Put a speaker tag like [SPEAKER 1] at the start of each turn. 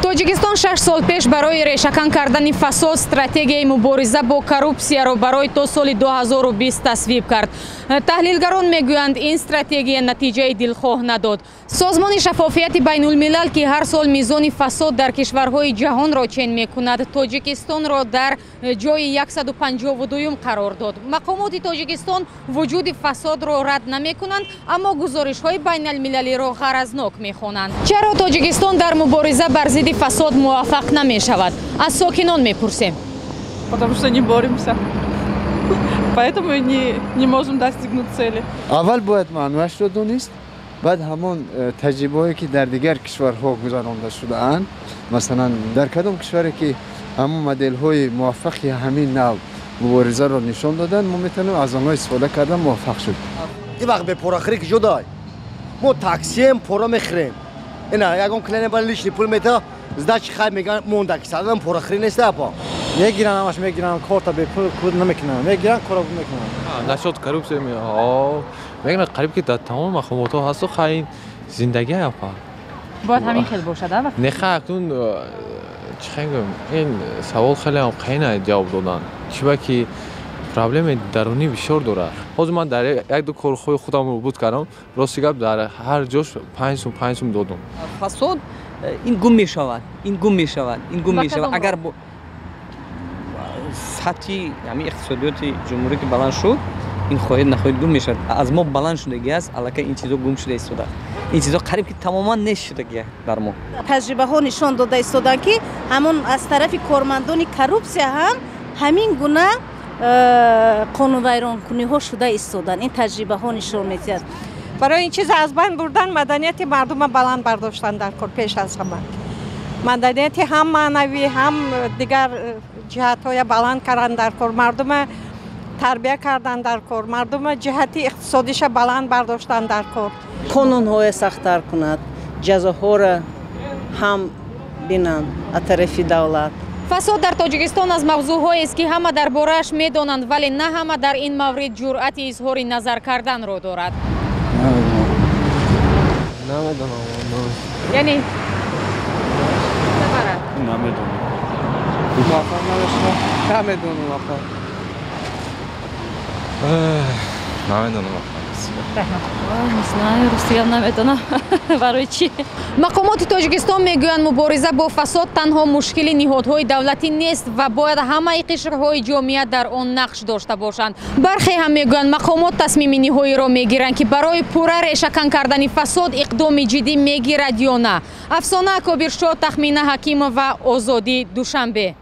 [SPEAKER 1] Тоҷикистон 6 сол пеш барои решакан кардани фасод стратегияи мубориза бо коррупсияро барои то соли 2020 тасвиб кард. Таҳлилгарон мегӯянд, ин стратегия натиҷаи дилхоҳ надод. Созмони Шаффофияти Байнулмилал, ки ҳар сол мизони фасод дар кишварҳои ҷаҳонро чен мекунад, Тоҷикистонро дар ҷои 152 қарор дод. Мақомоти Тоҷикистон вуҷуди фасодро рад намекунанд, аммо гузоришҳои байналмилалиро ғаразнок мехонанд. Чаро Тоҷикистон дар мубориза бар зидди фасод муваффақ намешавад? Аз сокинон мепурсем.
[SPEAKER 2] Потому что не боремся. Поэтому и не можем достигнуть цели.
[SPEAKER 3] Аввал бояд маънояшро донист, баъд ҳамон таҷрибаҳое, ки дар дигар кишварҳо гузаронда шудаанд, масалан, дар кадом кишваре ки ҳамон моделҳои муваффақи ҳамин нав муборизаро нишон доданд, мо метавонем аз онҳо истифода карда муваффақ шуд.
[SPEAKER 4] Ин вақт бепорахӯрӣ ки ҷодай мо таксием, пора мехӯрем. Ина ягон клиент ба лишний пул мета, сдачи хай меган, монда ки садан порахӯрӣ нест, апа.
[SPEAKER 5] Мегиран, ҳамаш мегиран, корта бепул куд намекунанд, мегиран, кора мекунанд.
[SPEAKER 6] Насчет коррупция мегӯянд, қариб ки дар тамоми мақомотҳо ҳасту. Хай, зиндагӣ, апа.
[SPEAKER 1] Бояд ҳамин хел бошад?
[SPEAKER 6] Не, хай, акнун чӣ хел гӯям, ин савол хеле ҳам қайна ҷавоб додан, чиба ки проблемаи дарунӣ бисёр дорад. Ҳозир ман дар як ду корҳои худамро буд кардам, рости гап, дар ҳар ҷош 5 сум, 5 сум додум.
[SPEAKER 7] Фасод ин гум мешавад, ин гум мешавад, ин гум мешавад, агар сатҳи ҳамин иқтисодиёти ҷумҳурӣ ки баланд шуд, ин хоҳед нахоҳед гум мешавад. Аз мо баланд шудагӣ аст, аллакай ин чизо гум шуда истодааст, ин чизо қариб ки тамоман нест шудагӣ дар мо.
[SPEAKER 8] Таҷрибаҳо нишон дода истоданд, ки ҳамон аз тарафи кормандони коррупсия ҳам ҳамин гуна қонунвайронкуниҳо шуда истоданд. Ин таҷрибаҳо нишон медиҳад.
[SPEAKER 9] Барои ин чиз аз байн бурдан, маданияти мардума баланд бардоштан дар кор. Пеш аз ҳама маданияти ҳам маънавӣ, ҳам дигар ҷиҳатҳоя баланд кардан дар кор, мардума тарбия кардан дар кор, мардума ҷиҳати иқтисодиша баланд бардоштан дар кор.
[SPEAKER 10] Қонунҳоя сахттар кунад, ҷазоҳоро ҳам бинанд аз тарафи давлат.
[SPEAKER 1] Фасод дар Тоҷикистон аз мавзӯъҳоест, ки ҳама дар борааш медонанд, вале на ҳама дар ин маврид ҷуръати изҳори назар карданро дорад.
[SPEAKER 6] Намедонам.
[SPEAKER 1] Яъне
[SPEAKER 6] Намедонам.
[SPEAKER 5] Намедонам, апа.
[SPEAKER 6] Намедонам.
[SPEAKER 11] Не знаю, ростиам намедонам барои чӣ.
[SPEAKER 1] Мақомоти Тоҷикистон мегӯянд, мубориза бо фасод танҳо мушкили ниҳодҳои давлатӣ нест ва бояд ҳамаи қишрҳои ҷомеа дар он нақш дошта бошанд. Бархе ҳам мегӯянд, мақомот тасмими ниҳоиро мегиранд, ки барои пурра решакан кардани фасод иқдоми ҷиддӣ мегирад ё на. Афсона Кобиршо, Тахмина Ҳакимова, Озодӣ, Душанбе.